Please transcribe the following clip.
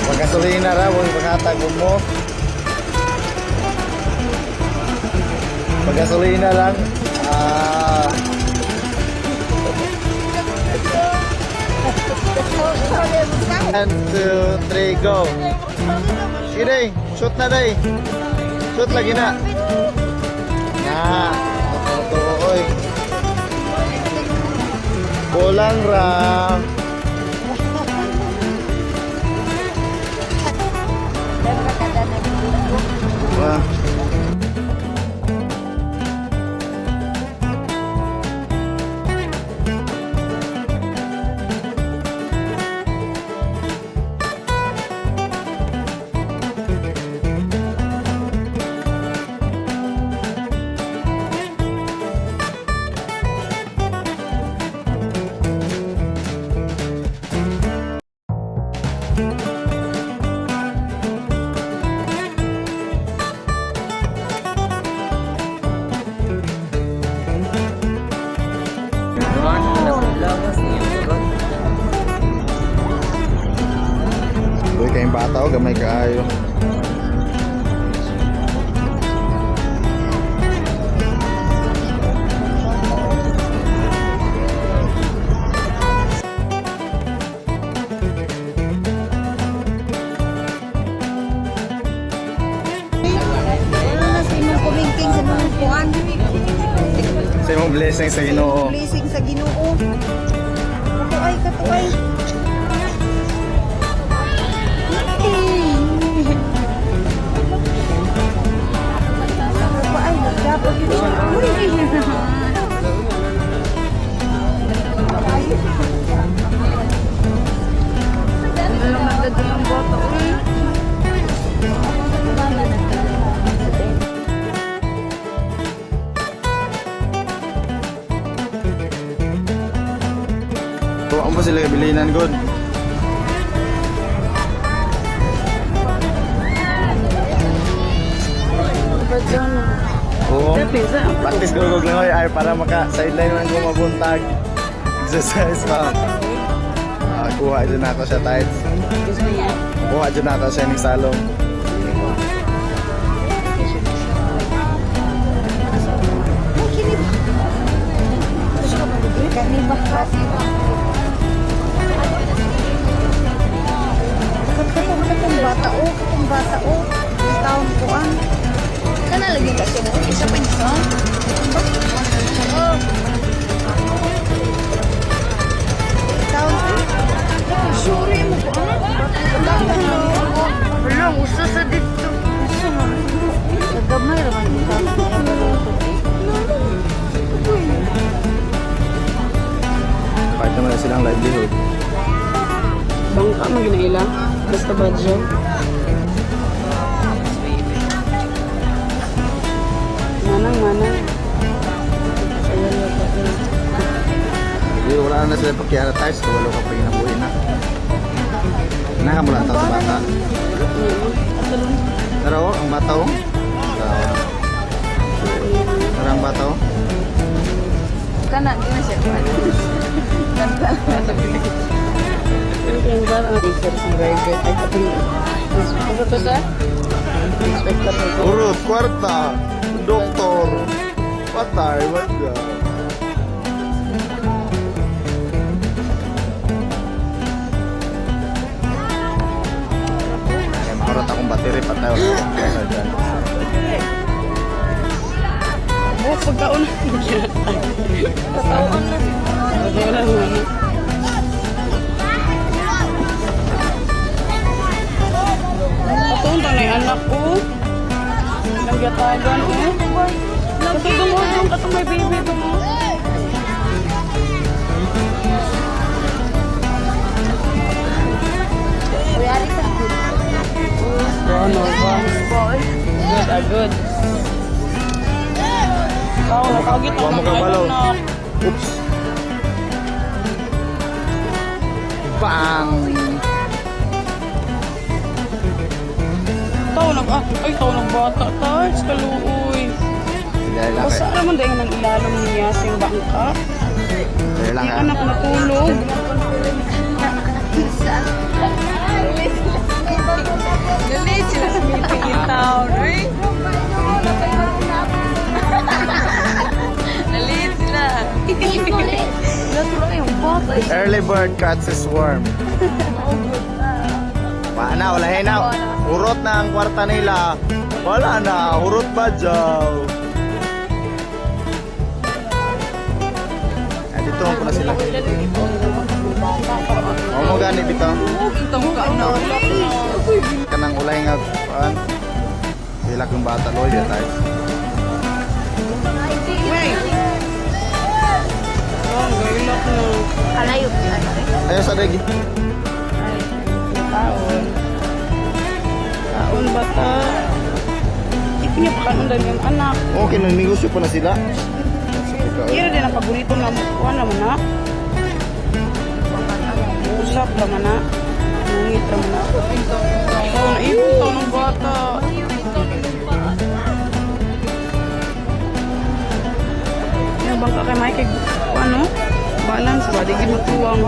Pagkasulina ra, huwag paghatag mo. Pagkasulina lang. Ah. One, two, three, go. Sige day, shoot na day. Shoot lagi na. Na, totoo, oy. Kulang ra. Wah. Uy, kayong bata o, gamay kaayo. Ano na sa imong kumingking sa imong kuan? Sa imong blessing sa Ginoo. Blessing sa Ginoo. Katuay, katuay. Ay, dapat yun siya. Uy! Tuwang ba sila kabilinan, good? Oo. Practice ko kog langoy ay para maka sideline man ko mabuntag. Exercise pa. Ah, kuha dyan ako sa tights. Kuha dyan ako sa ning salong. Kani ba? Katong bata o, katong bata o. Taon kuan. Kana lagi ka siya. Isa pa isa. Taon. Sure mo ko ano? Wala, usa sa dito. Usa man. Nagamay ra man dito. Part naman na silang livelihood. Bangka man gina ila. Basta badyo. Manang manang. Ayan na pa. Hindi, wala na sila pakiara tights. Wala ka pa ginabuhi na. Nakamula ta sa bata. Pero ang bata oh. Tara. Tara ang bata oh. Kana di na siya. Ganda. Yung ba ang teacher sa driver ay katong. Ano to sa? Inspector sa Urot, kwarta, doktor, patay, what the? Ay, maurot akong battery, patay. Wala akong pera dyan. Oh, pagkaon na. Pagkaon na siguro. Pagkaon na. Katong tanay anak ko. Nagyatagan ko. Katong dumudong, katong may baby dumo. Kuyari sa Oh, no ba? boy. Good, ah, good. Wa mo kabalo. Oops. Bang! Tao nag ah, ay tao nag bata tards kaluoy. Dahil lang Basta kay. naman dahil nang ilalom niya sa yung bangka. Dahil lang Yung ha. anak natulog. Dali sila sa meeting in town, eh. Dali sila. Natural yung bata. Early bird catches worm. Wala na, wala na. Urot na ang kwarta nila. Wala na, urot ba jaw? Ah, dito ko na sila. Oo mo gani bitaw. Itong ka na. Kanang ulay nga kuan. Hilak yung bata loy tayo. Wait. Oh, gailak na. Kalayo. Ayo sa degi. Ay, taon. Taon bata. Ipin niya pa kanundan yung anak. Okay, nang negosyo pa na sila. Kira din ang paborito na kuha naman na. Usap naman na. Nungit naman na. Ikaw na ibon taon ng bata. Yung bangka kay Mike, ano? Balance ba? Di gid matuwang.